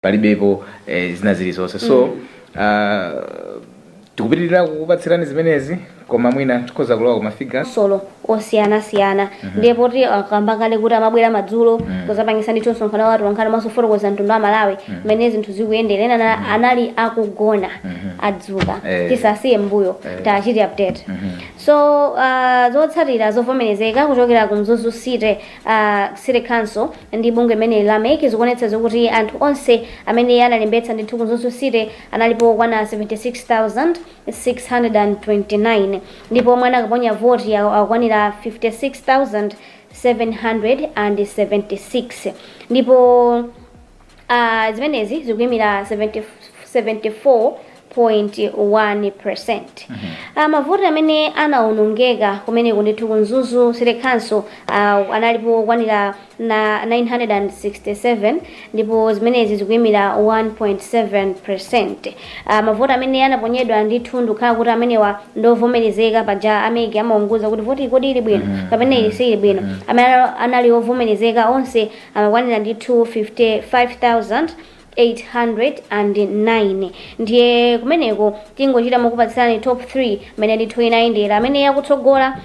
Palibepo zina zilizonse. So tikupitirira kukupatsirani zimenezi, koma mwina tikhoza kulowa kuma figures. Solo osiyanasiyana, ndipo ti akamba kale kuti amabwera madzulo kuzapangisa ndithu msonkhano watu wankhani masofotokoza mtundu wa Malawi mmene zinthu zikuyendera. Ena anali akugona, adzuka. Tisasiye mbuyo, tachiti update. So zotsatira zovomerezeka kuchokera ku Mzuzu City Council ndi bungwe imene la MEC zikuonetsa zokuti anthu onse amene analembetsa ndithu ku Mzuzu City analipo okwana 76,629, ndipo omwe anakaponya voti akwanira 56,776, ndipo zimenezi zikuyimira 70 74.1%. Mavoti amene anawonongeka kumeneko ndithu ku Mzuzu City Council analipo okwanira na 967, ndipo zimenezi zikuyimira 1.7%. Mavoti amene anaponyedwa ndithu ndikukhala kuti amenewa ndovomerezeka, paja a MEC amaunguza kuti voti kodi ili bwino kapena ili sili bwino. Amene anali ovomerezeka onse amakwanira ndithu 55,809. Ndiye kumeneko tingochita mokupatsirani top 3 amene ndithu inayendera. Amene yakutsogola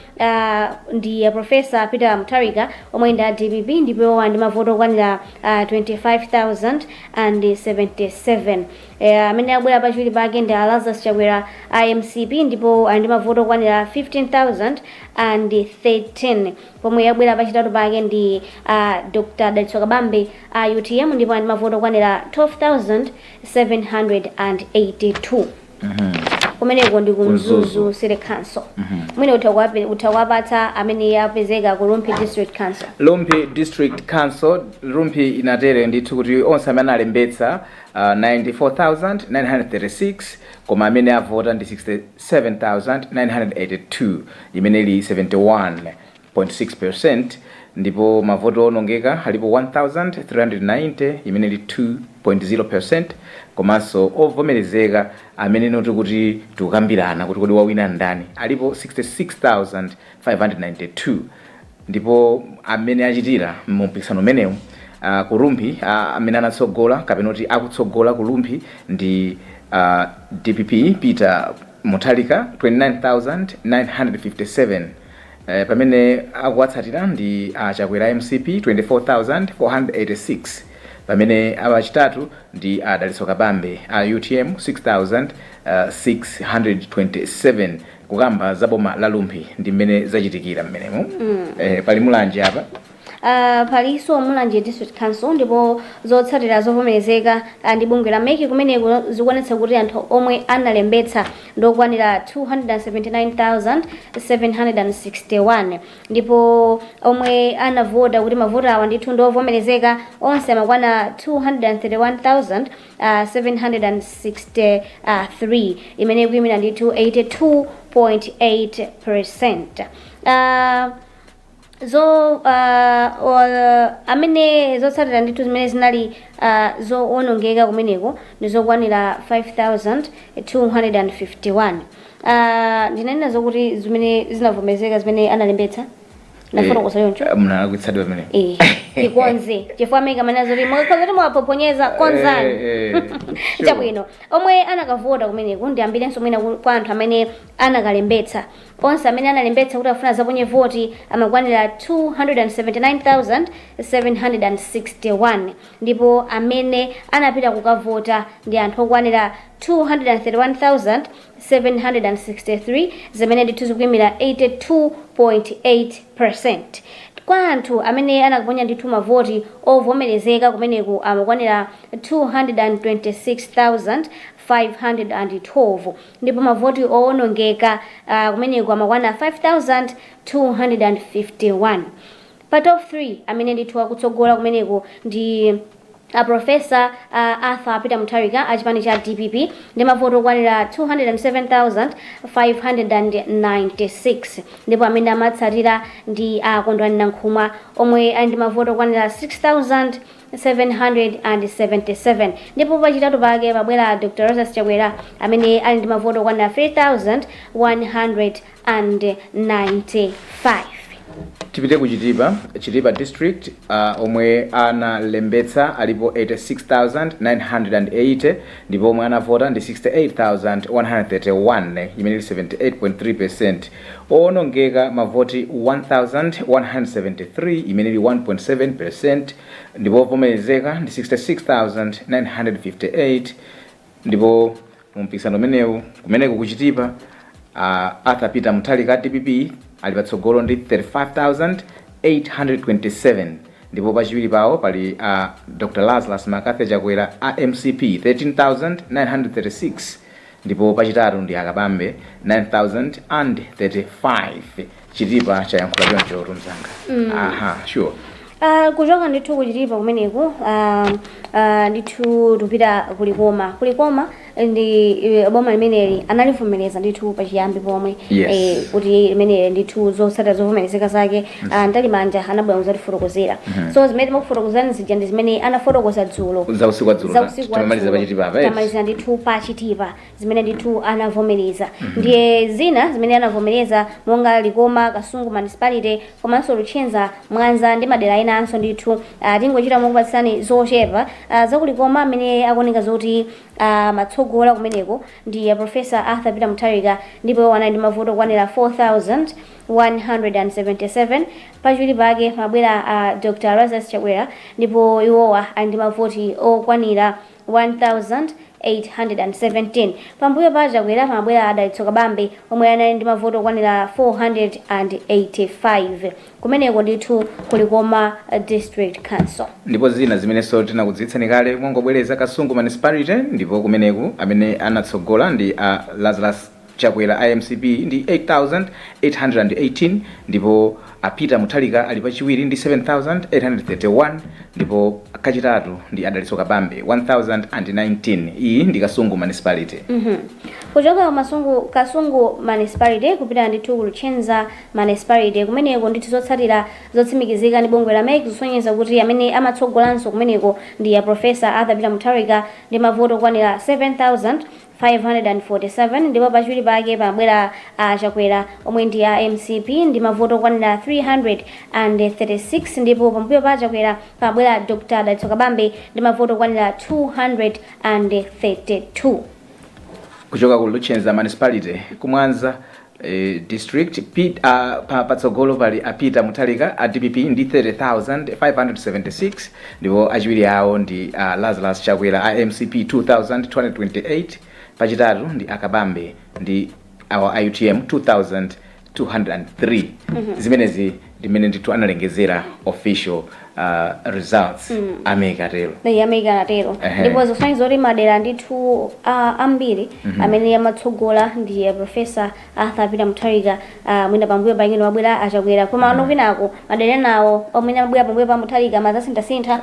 ndi Professor Peter Mutharika omwe ndi a DPP, ndipo ndi mavoto okwanira 25,077. Amene abwera pachiwiri pake ndi a Lazarus Chakwera a MCP, ndipo ali ndi mavoto okwanira 15,013, pomwe yabwera pachitatu pake ndi Dr Dalitso Kabambe a UTM, ndipo ali ndi mavoto okwanira 12,782. Kumeneko ndi ku Mzuzu. Mzuzu City Council. Mwina utha kuwapatsa amene apezeka ku Rumphi District Council. Rumphi District Council, Rumphi inatere ndithu kuti onse amene alembetsa 94,936, koma amene avota ndi 67,982, imene ili 71.6%, ndipo mavoto onongeka alipo 1390, imene ili 2.0%, komanso ovomerezeka amene noti kuti tikukambirana kuti kodi wawina ndani alipo 66,592. Ndipo amene achitira mu mpikisano umenewu ku Rumphi, amene anatsogola kapena kuti akutsogola ku Rumphi ndi DPP Peter Mutharika 29,957, pamene akuwatsatira ndi Chakwera MCP 24,486, pamene awachitatu ndi Dalitso Kabambe a UTM 6,627. Kukamba za boma la Rumphi ndi mmene zachitikira mmenemo. Pali Mulanje apa. Palinso Mulanje District Council, ndipo zotsatira zovomerezeka ndi bungwe la MEC kumeneko zikuonetsa kuti anthu omwe analembetsa ndokwanira 279,761, ndipo omwe anavota kuti mavota awa ndithu ndovomerezeka onse amakwana 231,763, imene ikuyimira ndithu 82.8%. Zo amene zotsatira ndithu zimene zinali zowonongeka kumeneko ndi zokwanira 5251. Ndinanena zokuti zimene zinavomerezeka, zimene analembetsa, nafotokoza yoncho. Mnalakwitsadwa pamene. Eh, tikonze chifukwa amene kamanena zoti mukakhoza kuti mwapoponyeza, konzani. Sure. Chabwino, omwe anakavota kumeneko ndi ambirenso mwina kwa anthu amene anakalembetsa. Onse amene analembetsa kuti afuna zaponye voti amakwanira 279,761, ndipo amene anapita kukavota ndi anthu okwanira 231,763, zimene ndithu zikuyimira 82.8%. Kwa anthu amene anakaponya ndithu mavoti ovomerezeka kumeneku amakwanira 226,512, ndipo mavoti owonongeka kumeneku amakwana 5251. Pa top 3, amene ndithu akutsogola kumeneku ndi a Professor Arthur Peter Mutharika a chipani cha DPP ndi mavoti okwanira 207,596, ndipo amene amatsatira ndi a Kondwani Nankhumwa omwe ali ndi mavoti okwanira 6,777, ndipo pachitatu pake pabwera Dr Lazarus Chakwera amene ali ndi mavoti okwanira 3,195. Tipite ku Chitipa, Chitipa District. Omwe analembetsa alipo 86,980 ndipo omwe anavota ndi 68,131, imene ili 78.3. Owonongeka mavoti 1173, imene ili 1.7, ndipo ovomerezeka ndi 66,958. Ndipo mu mpikisano umenewu kumeneko kuChitipa, Arthur Peter Mutharika, DPP, ali patsogolo ndi 35,827, ndipo pachiwiri pawo pali Dr Lazarus McCarthy Chakwera a MCP, 13,936, ndipo pachitatu ndi Akabambe, 9,035. Chitipa chayankhula choncho, tumzanga. Aha, sure. Kuchoka ndithu kuChitipa kumeneku, ndithu tupita kuLikoma. KuLikoma ndi boma limeneli analivomereza ndithu pachiyambi pomwe kuti limeneli ndithu zotsatira zovomerezeka zake, Mtalimanja anabwera kuzatifotokozera. So zimene timakufotokozani zija ndi zimene anafotokoza dzulo. Za usiku wa dzulo. Za usiku wa Tamamaliza dzulo. paChitipa apa, yes. Tamalizira ndithu paChitipa zimene ndithu anavomereza. Ndiye zina zimene anavomereza monga Likoma, Kasungu Municipality komanso Luchenza, Mwanza ndi madera enanso ndithu, tingochita mokupatsani zochepa. ZakuLikoma, amene akuoneka zoti matsogola kumeneko ndi Professor Arthur Peter Mutharika, ndipo iwo anali ndi mavoto okwanira 4177. Pachiwiri pake mabwera Dr Lazarus Chakwera, ndipo iwowa ali ndi mavoti okwanira 1817. Pambuyo pa Chakwera pamabwera Adalitso Kabambe, omwe anali ndi mavoto okwanira 485, kumeneko ndithu kuLikoma District Council. Ndipo zina zimenenso tinakudziwitsani kale, mwangobwereza, Kasungu Municipality, ndipo kumeneku amene anatsogola ndi a Lazarus Chakwera, iMCP, ndi 8818, ndipo a Peter Mutharika ali pachiwiri ndi 7831, ndipo kachitatu ndi Adalitso Kabambe, 1019. Iyi ndi Kasungu Municipality. Kuchoka Masungu, Kasungu Municipality kupita ndithu ku Luchenza Municipality. Kumeneko ndithu zotsatira zotsimikizika ndi bungwe la MEC zosonyeza kuti amene amatsogolanso kumeneko ndi ya Professor Arthur Peter Mutharika ndi mavoto okwanira 7547, ndipo pachiwiri pake pamabwera a Chakwera, omwe ndi a MCP, ndi mavoto okwanira 336, ndipo pambuyo pa Chakwera pamabwera Dr Dalitso Kabambe ndi mavoto okwanira 232. Kuchoka ku Luchenza Municipality, kuMwanza District, patsogolo pali a Peter Mutharika a DPP ndi 30,576, ndipo achiwiri awo ndi Lazarus Chakwera a MCP, 2228. Pachitatu ndi Akabambe ndi awa a UTM, 2203. Zimenezi ndimene ndithu analengezera official results a MEC atero. A MEC anatero. Ndipo zosonyeza kuti madera ndithu ambiri amene amatsogola ndi Professor Arthur Peter Mutharika, mwina pambuyo pangino wabwera aChakwera, koma ano kwinako madera nawo amene amabwera pambuyo pa Mutharika mazasinthasintha.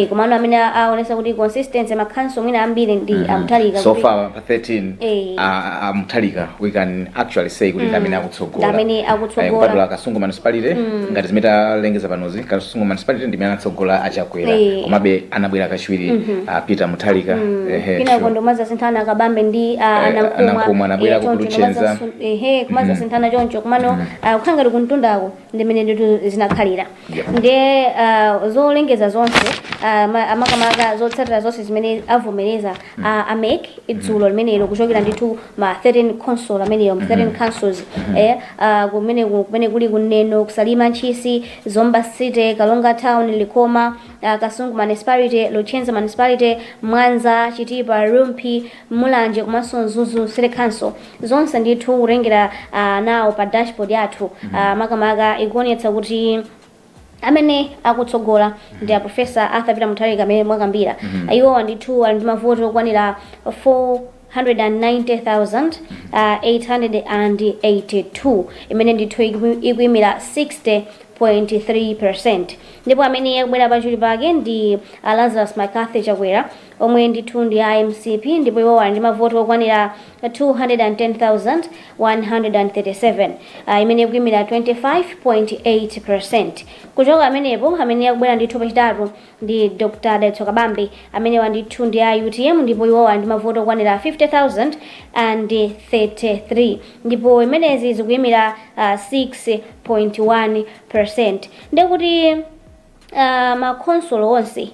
Komano amene aonesa kuti consistency, makhanso mwina ambiri ndi aMutharika. So far pa 13 a Mutharika, we can actually say kuti ndi amene akutsogola. Ndi amene akutsogola. Kupatula Kasungu Municipality, ngati zimene talengeza panozi, Kasungu Municipality ndimene anatsogola aChakwera, komabe anabwera kachiwiri Peter Mutharika. Kwinako ndomazasinthana Akabambe ndi Anankhumwa. Anankhumwa anabwera ku choncho. Luchenza. Ehe, kumazasinthana choncho, komano kukhala ngati kuntundako ndimene ndithu zinakhalira. Ndiye zolengeza zonse, amakamaka zotsatira zonse zimene avomereza a MEC dzulo limenelo, kuchokera ndithu ma 13 council ameneyo, ma 13 councils, kumene kuli kuNeno, kuSalima, Ntchisi, Zomba City, Karonga Town, Likoma, Kasungu Municipality, Luchenza Municipality, Mwanza, Chitipa, Rumphi, Mulanje komanso Mzuzu City Council, zonse ndithu kutengera nawo pa dashboard yathu, makamaka ikuonetsa kuti amene akutsogola ndi a Professor Arthur Peter Mutharika amene mwakambira. Iwowa ndithu ali ndi mavoto okwanira 490,882, imene ndithu ikuyimira 60.3%, ndipo amene akubwera pachiwiri pake ndi Lazarus McCarthy Chakwera. Omwe ndithu ndi a MCP, ndipo iwo ali ndi mavoti okwanira 210,137, imene ikuyimira 25.8%. Kuchoka amenepo, amene akubwera ndithu pachitatu ndi Dr Dalitso Kabambe, amene ndithu ndi a UTM, ndipo iwo ali ndi mavoti okwanira 50,033, ndipo imenezi zikuyimira 6.1%. Ndekuti makonsolo onse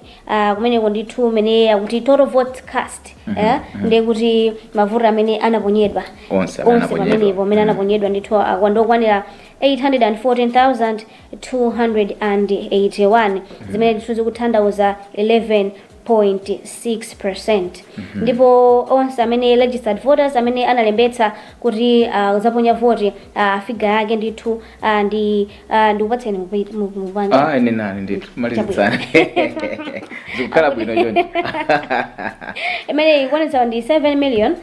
kumeneko ndithu mene akuti total votes cast, ndekuti mavoti amene anaponyedwa onse amene onse anaponyedwa. Pamenepo amene anaponyedwa ndithu ndokwanira 814,281, zimene ndithu zikutanthauza 11.6%. Ndipo onse amene registered voters, amene analembetsa kuti zaponya voti, figure yake ndithu ndi ndikupatseni mupange. Ah, ine nani ndithu malizitsani, zikukhala bwino choncho. Imene ikwanitsa ndi 7 million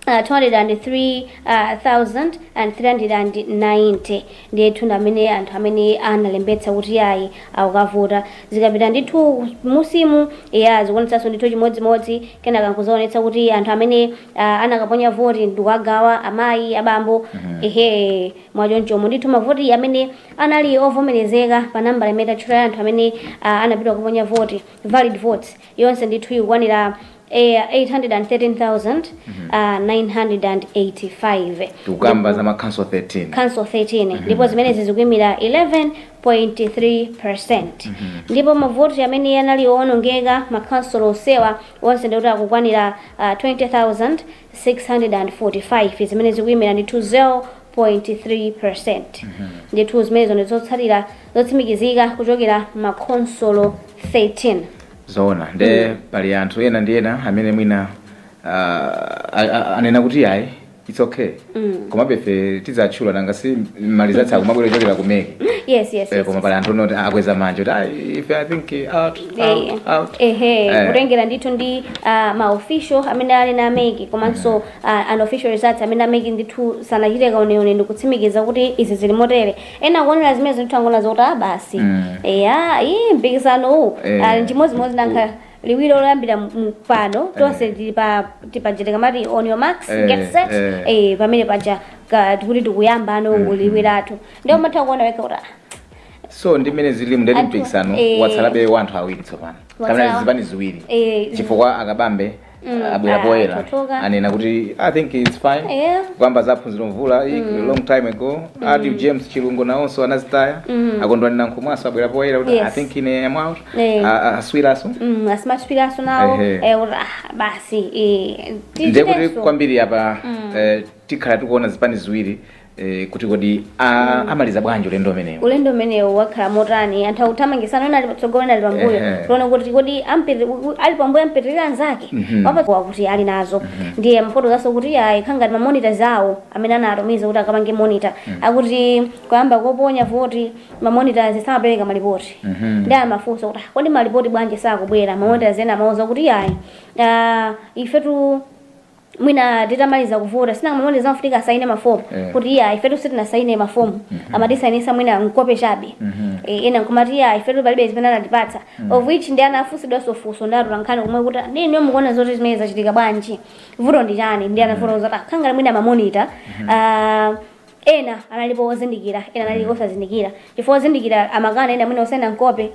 203,390. Ndithu ndi amene anthu amene analembetsa kuti ayi, akukavota. Zikapita ndithu musimu ya zikuonetsanso ndithu chimodzimodzi. Kenaka nkuzaonetsa kuti anthu amene anakaponya voti ndikuagawa amayi, abambo, ehe, mwachonchomo ndithu mavoti amene anali ovomerezeka pa nambala imene tatchula ya anthu amene anapita kuponya voti, valid votes yonse ndithu ikukwanira 813,985. Tikukamba za ma council 13. Council 13, ndipo zimenezi zikuyimira 11.3%. Ndipo mavoti amene anali owonongeka makhansolo onsewa onse ndikuti akukwanira 20,645, zimene zikuyimira ndithu 0.3%. Ndithu zimenezo ndi zotsatira zotsimikizika kuchokera makhonsolo 13. Zoona, nde pali anthu ena ndi ena amene mwina anena kuti ayi, it's okay, komabe ife tidzatchula, nanga si malizatsi akumabwera kuchokera ku MEC. Koma pali anthu onoti akweza manja kuti ayi, ife I think out, out, out. Ehe. Kutengera ndithu ndi ma official amene ali na MEC komanso unofficial results amene a MEC ndithu sanachite kaoneone ndikutsimikiza kuti izi zili motere. Ena kuonera zimene zinthu angona zoti ah, basi, eya, iyi mpikisano uwu ali chimodzimodzi, nankha liwiro loyambira pano tonse tili pa tipaja kamati "On your marks, get set." Pamene paja tikuti tikuyamba ano liwiratu, ndiye umatha kuona wekha kuti ah, So ndi mmene zili mndeti mpikisano watsalabe wanthu awiri tsopano kapena zipani ziwiri, chifukwa akabambe abwera poyera, totoka. Anena kuti I think it's fine. Kuyamba za Phunziro Mvula long time ago, ati James Chilungo nawonso anazitaya, akondwani Nankhumwaso abwera poyera kuti I think ine am out. Aswiraso. Asimachipiraso nawo. Kuti ah, basi, Ndiye kuti tichitenso. kwambiri apa tikhala tikuona zipani ziwiri kuti kodi amaliza bwanji ulendo umenewu. Ulendo umenewu wakhala motani? Anthu akuthamangisana, ena ali patsogolo, ena ali pambuyo. Tione kuti kodi ali pambuyo ampitirira anzake wapakuwa kuti ali nazo. Ndiye mafotozaso kuti ayi, khangati ma monitors awo amene anatumiza kuti akapange monitor, akuti kuyamba koponya voti ma monitors samapereka malipoti. Ndi amafunsa kuti, "Ah, kodi malipoti bwanji sakubwera?" Ma monitors ena amauza kuti ayi, ifetu mwina titamaliza kuvota sina ma monitors amafunika asaine mafomu kuti iya, ifetu sitinasaine mafomu, amatisainisa mwina nkope chabe. Ena nkumati iya, ifetu palibe zimene anatipatsa, of which ndi anafunsidwanso funso ndi atolankhani komwe kuti ndini mukuona zoti zimene zachitika bwanji, vuto ndi chani? Ndi anafotokoza kuti akhangala mwina ma monitor ena analipo ozindikira, ena anali osazindikira, chifukwa ozindikira amakana, ena mwina osaina nkope,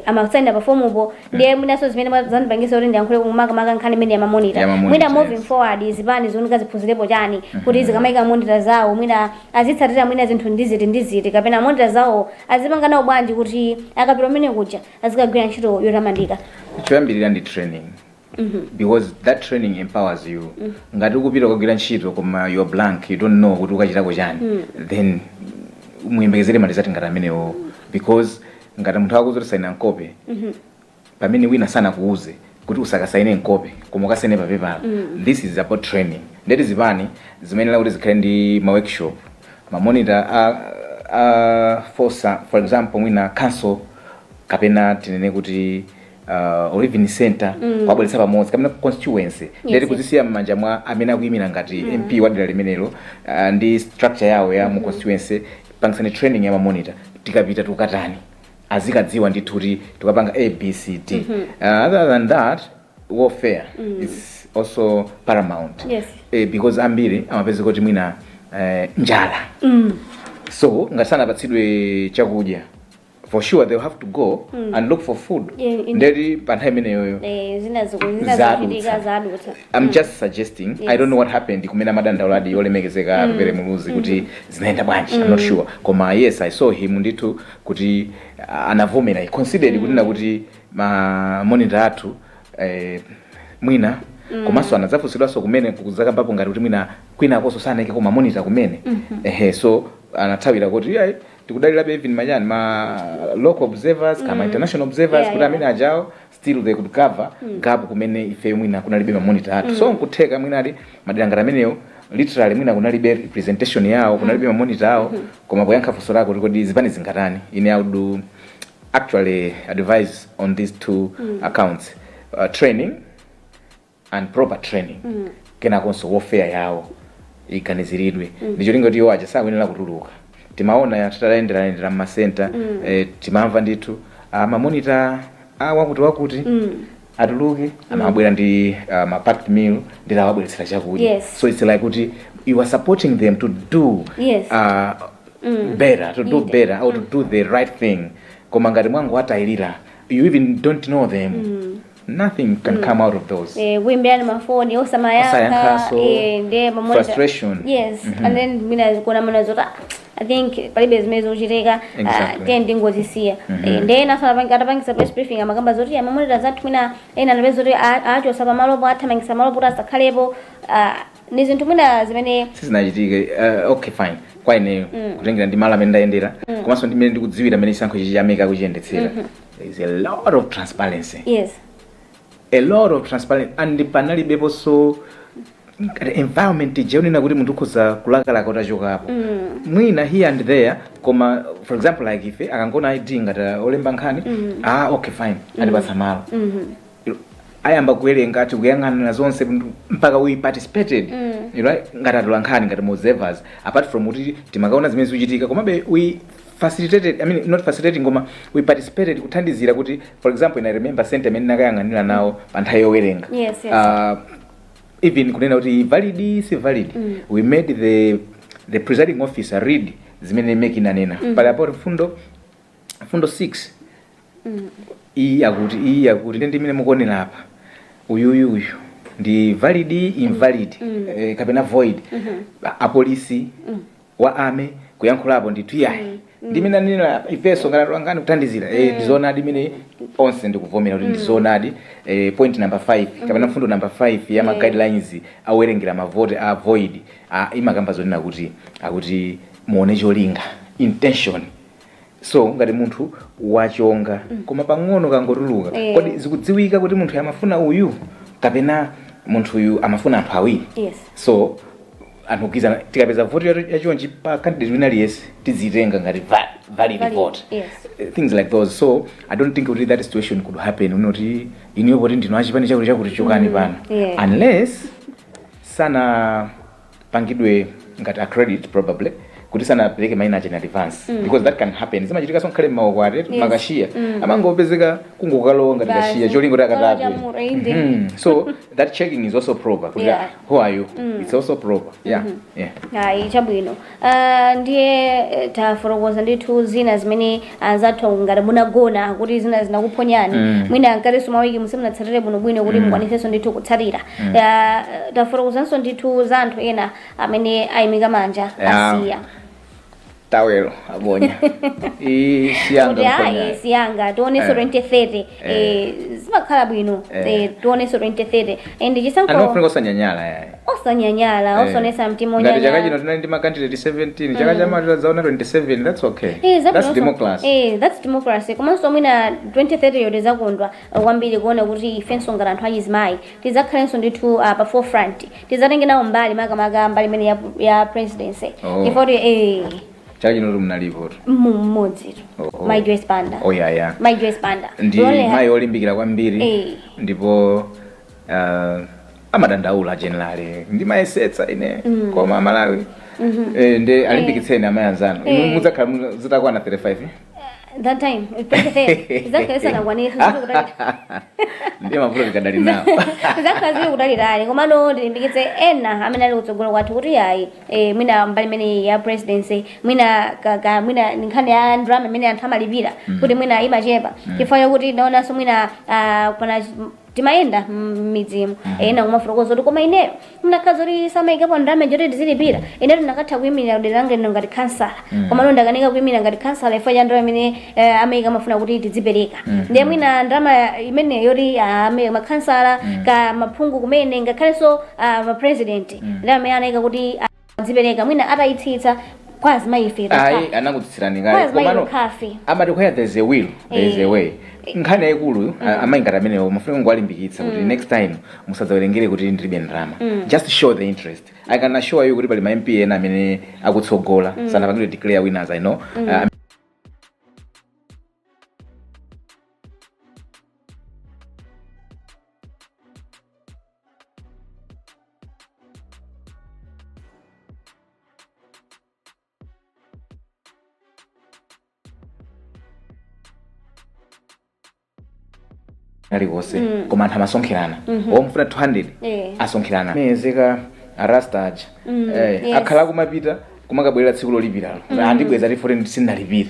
amasaina pafomupo. Ndiye mwinanso zimene zandipangisa kuti ndiyankhule kumakamaka nkhani imene ya ma monitor. Ya ma monitor, mwina moving forward zipani zikunika ziphunzirepo chani kuti zikamayika monitor zawo mwina azitsatira mwina zinthu ndiziti ndiziti, kapena monitor zawo azipanga nawo bwanji kuti akapita umene kuja azikagwira ntchito yotamandika. Choyambirira ndi training, because that training empowers you. Ngati ukupita kukagwira ntchito koma you're blank, you don't know kuti ukachitako chani, then muyembekezere ma result ngati amenewo, because ngati munthu akuuza kuti saina nkope pamene wina sanakuuze kuti usakasaine nkope koma ukasaine papepala, this is about training. Ndeti zipani zimayenera kuti zikhale ndi ma workshop, ma monitor a for example mwina council kapena tinene kuti or even center, kuwabweretsa pamodzi, kapena constituency. Ndeti kuzisiya m'manja mwa amene akuyimira ngati MP wa dera limenelo ndi structure yawo ya mu constituency, pangisani training ya ma monitor, tikapita tukatani, azikadziwa ndithu kuti tikapanga A, B, C, D. Other than that Welfare is also paramount. Because ambiri amapeza kuti mwina njala, so ngati sanapatsidwe chakudya, for sure they'll have to go and look for food. Yeah, Ndeti pa nthawi imeneyoyo zina zina zadutsa. zikuchitika, zadutsa. I'm just suggesting. I don't know what happened kumene amadandauladi olemekezeka Atupele Muluzi kuti zinaenda bwanji. I'm not sure, koma yes, I saw him ndithu kuti anavomera, he considered kunena kuti ma monitor athu mwina, komanso anadzafunsidwanso kumene kuzakambapo ngati kuti mwina kwinakonso sanaike ma monitor kumene. Ehe, so anathawira kuti ayi, tikudalirabe even machani, ma local observers kama international observers, kuti amene ajawo still they could cover gap kumene ife mwina kunalibe ma monitor athu. So nkutheka mwina ali madera ngati amenewo, literally mwina kunalibe representation yawo, kunalibe ma monitor awo. Koma poyankha funso lako kuti kodi zipani zingatani, ine I would actually advise on these two accounts: training and proper training, kenakonso welfare yawo iganiziridwe. Ndicholinga kuti iwo aja sakuyenera kutuluka. Timaona titayendera mmasenta, timamva ndithu ma monitor wakuti wakuti atuluke, amabwera ndi ma packed meal, ndi awabweretsera chakudya. So it's like kuti you are supporting them to do better, to do better or to do the right thing. Koma ngati mwangowatayirira, you even don't know them, nothing can come out of those. Kuimbirani mafoni osamayankha. Osayankhaso. Ndiye Frustration. Yes, and then mina kuona mana zoti, ah, I think palibe zimene zochitika. Tiye ndingozisiya. Ndiye ena atapangisa press briefing amakamba zoti ama monitor zathu mwina ena anapeza zoti achosa pamalopo, athamangisa malopo kuti asakhalepo. Ah, ni zinthu mwina zimene Sizinachitike. Okay, fine, kwa ineyo, kutengera ndi malo amene ndayendera komanso ndi mmene ndikudziwira mmene chisankho ichi chameka kuchiyendetsera, there is a lot of transparency. A lot of transparency, and panalibeponso ngati environment ija yonena kuti munthu ukhoza kulakalaka utachokapo. Mwina here and there, koma for example like ife akangona ID ngati olemba nkhani, ah, okay, fine, atipatsa malo, ayamba kuwerenga, ati kuyang'anira zonse mpaka we participated, right, ngati atola nkhani, ngati observers, apart from kuti timakaona zimene zikuchitika, komabe we facilitated, I mean, not facilitating, koma we participated kuthandizira kuti, for example, I remember center imene nakayang'anira nawo pa nthawi yowerenga, even kunena kuti valid si valid, we made the presiding officer read zimene MEC inanena. Pali apo fundo 6, iyi akuti, iyi akuti, ndi imene mukuonera apa, uyuyu uyu ndi valid, invalid, kapena void. Apolisi wa ame kuyankhulapo ndithu, iyayi, ndi imene anena ifenso ngati atolankhani kuthandizira, ndizoonadi imene onse ndikuvomera kuti ndizoonadi. Point number 5 kapena mfundo number 5 ya ma guidelines awerengera mavote a void, imakamba zonena kuti akuti muone cholinga, intention. So ngati munthu wachonga koma pang'ono kangotuluka, kodi zikudziwika kuti munthu amafuna uyu kapena munthu uyu amafuna anthu awiri? So anthu kugwizana, tikapeza voti yachonchi pa candidate wina aliyense, tizitenga ngati valid Valid, vote. Yes. Things like those. So I don't think kuti that situation could happen unoti iniyo poti ndino achipani chakuti chakuti chokani pano, unless sana pangidwe ngati accredit, probably kuti sanapereke maina ache in advance, because that can happen. Zimachitika sonkhale mmaokwate. Makashiya amangopezeka kungokalowa ngati Basi. kashiya cholinga kuti Kalo akatape. chamuro, inde. So that checking is also proper kuti who are you, it's also proper, yeah. Ayi, chabwino. Ndiye tafotokoza ndithu zina zimene anzathu ngati munagona kuti zina zinakuphonyani, mwina nkatinso mawiki musimunatsatire bwinobwino kuti mukwanisenso ndithu kutsatira. Tafotokozanso ndithu za anthu ena amene ayimika manja, asiya. Tawelo abonya isiyanga. Kuti ayi, siyanga, tionenso 2030. Zimakhala bwino. Tionenso 2030 and chisankho Anofunika osanyanyala yayi. Osanyanyala, osonesa mtima Ngati chaka chino onyanyala. tinali ndi ma candidate 17, chaka chamawa zaona 27, that's okay. Zabwino. That's democracy. That's democracy. Komanso mwina 2030 yo tizakondwa kwambiri kuona kuti ifenso ngati anthu achizimayi tidzakhalenso ndithu pa forefront, tidzatenge nawo mbali, makamaka mbali imene ya presidency. Oh. Chifukwa Chaka chino munalipo. Mmodzi, Oh. Mai Joyce Banda. Oh, yeah. Mai Joyce Banda. Ndi We only mayi olimbikira kwambiri. Ndipo amadandaula generally, ndimayesetsa ine, koma Malawi, ndi alimbikitseni amayi anzanu. Inu mudzakhala zitakwana 35, eh? That time 2030 zakhala zisanakwanire. Ndiye mavuto tikadali nawo. Zakhala zili kutalitali, komano ndilimbikitse ena amene ali kutsogolo kwathu kuti ayi, mwina mbali imene ya presidency, mwina mwina nkhani ya ndalama imene anthu amalipira kuti mwina imachepa, chifukwa chokuti ndaonanso mwina pana timayenda m'midzimu, ena kumafotokoza kuti koma ineyo mnakhaza kuti samayikapo ndalama choti tizilipira, ineyo ndinakatha kuyimirira kudera langa lino ngati kansala, komano ndakanika kuyimirira ngati kansala chifukwa cha ndalama imene amayika, amafuna kuti tidzipereka. Ndiye mwina ndalama imene yoti makhansala ka maphungu kumene, ngakhalenso mapresident, ndalama imene anayika kuti adzipereka, mwina atayitsitsa kwa azimayi ife Ayi, anakutsitsirani kwa kale. azimayi Komano tokhafe. amati where there's a will, there is a way. Nkhani yayikulu, amayi ngati amenewo mafuna kungowalimbikitsa kuti next time musadzawerengere kuti ndilibe ndalama. Just show the interest. I can assure you kuti pali ma MP ena amene akutsogola sanapangidwe declare winners, I know, aliwonse, koma anthu amasonkherana, omufuna 200 asonkherana mezeka arasta aja akhala kumapita kumakabwerera tsiku lolipiralo, andibweza tifoti sindinalipire.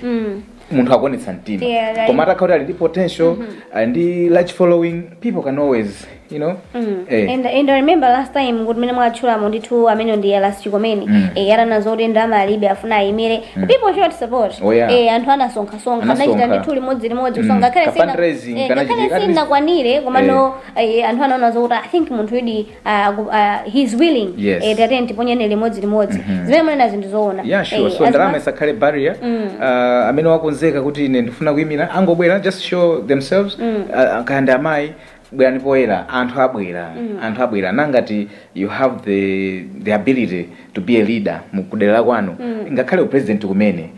Munthu akuonetsa mtima. Koma atakhala kuti ali ndi potential, ali ndi large following, people can always And I remember last time kuti mene mwatchulamo ndithu amene ndi last chikomeni, atanazo kuti ndalama alibe, afuna ayimire, people showed support. Oh, yeah. Anthu anasonkhasonkha. Anasonkha. Anachita ndithu limodzi limodzi kusonga ngakhale Ka fundraising kanachitika. ngakhale sinakwanire, komano anthu anaona zokuti I think munthu yudi he's willing. Tatene tiponyene limodzi limodzi zimene munena zinthu zoona. Yeah, sure. So ndalama isakhale barrier. Amene wakonzeka kuti ine ndifuna kuyimira, angobwera, just show themselves. Kaya ndi amayi, bwerani poyera, anthu abwera, anthu abwera. Nangati you have the ability to be a leader mukudera kwanu, ngakhale upresident kumene,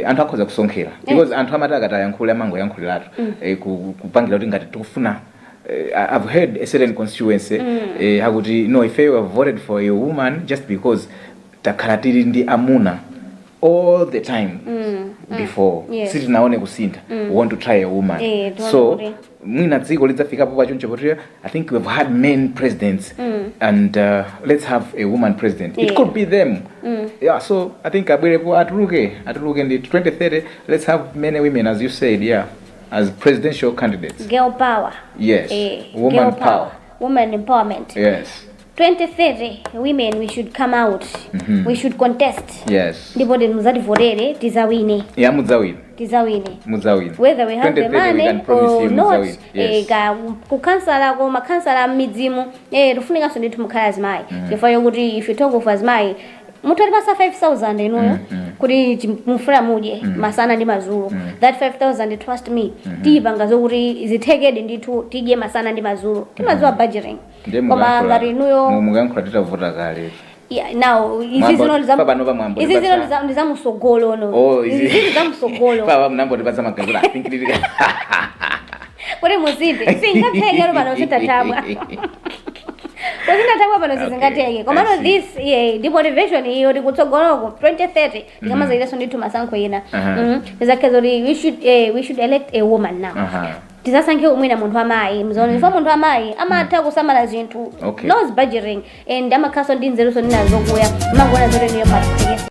anthu akhoza kusonkhera, because anthu amati akati ayankhule amangoyankhuliratu, kupangira kuti ngati tikufuna, I've heard a certain constituency akuti no, if you have voted for a woman just because takhala tili ndi amuna all the time before, sitinaone kusintha, we want to try a woman. Tione So kuti- mwina dziko lidzafikapo pachoncho kuti I think we've had men presidents and let's have a woman president. It could be them. Yeah, so I think abwerepo, atuluke, atuluke ndi 2030. Let's have many women, as you said, yeah, as presidential candidates. Girl power. Yes. Woman Girl power. Woman empowerment. Yes. 2030, women, we should come out, we should contest. Yes. Ndipo muzativotere, tizawine. Yeah, mudzawina. Tizawine. Mudzawina. Whether we have the 2030, we money can promise or you not. mudzawina. Yes. Ka kukhansala, ko makhansala m'midzimu, tifunikanso ndithu mukhala azimayi, chifukwa chokuti if you talk of azimayi, mutati 5000 inuyo kuti mufuna mudye masana ndi madzulo, that 5000, trust me, tiyipanga zokuti zithekedi ndithu tidye masana ndi madzulo. Timadziwa budgeting. Ndiye Koma ngati inuyo mukayankhula titavota kale. Yeah, now izi Mwambo- zino pa pano pa mwambo izi zino ndipatsa- ndi zamusogolo no. Oh, izi zili zamusogolo. Papa mnambotipatsa magazi, I think lili Kuti muzinde singatheke pano sitatabwa, kuzindathabwa pano sizingatheke. Komano I see. this, yeah, ndi motivation iyo tikutsogoloko 2030 tikamazaitanso ndithu masankho ina. Tizakhe zoti we should elect a woman now. Tizasankhe mwina munthu amayi, mzaona, chifukwa munthu amayi amatha kusamala zinthu, knows budgeting and amakhaso ndi nzeruso nina zokuya, amangoona zoti niyo patiphekesa.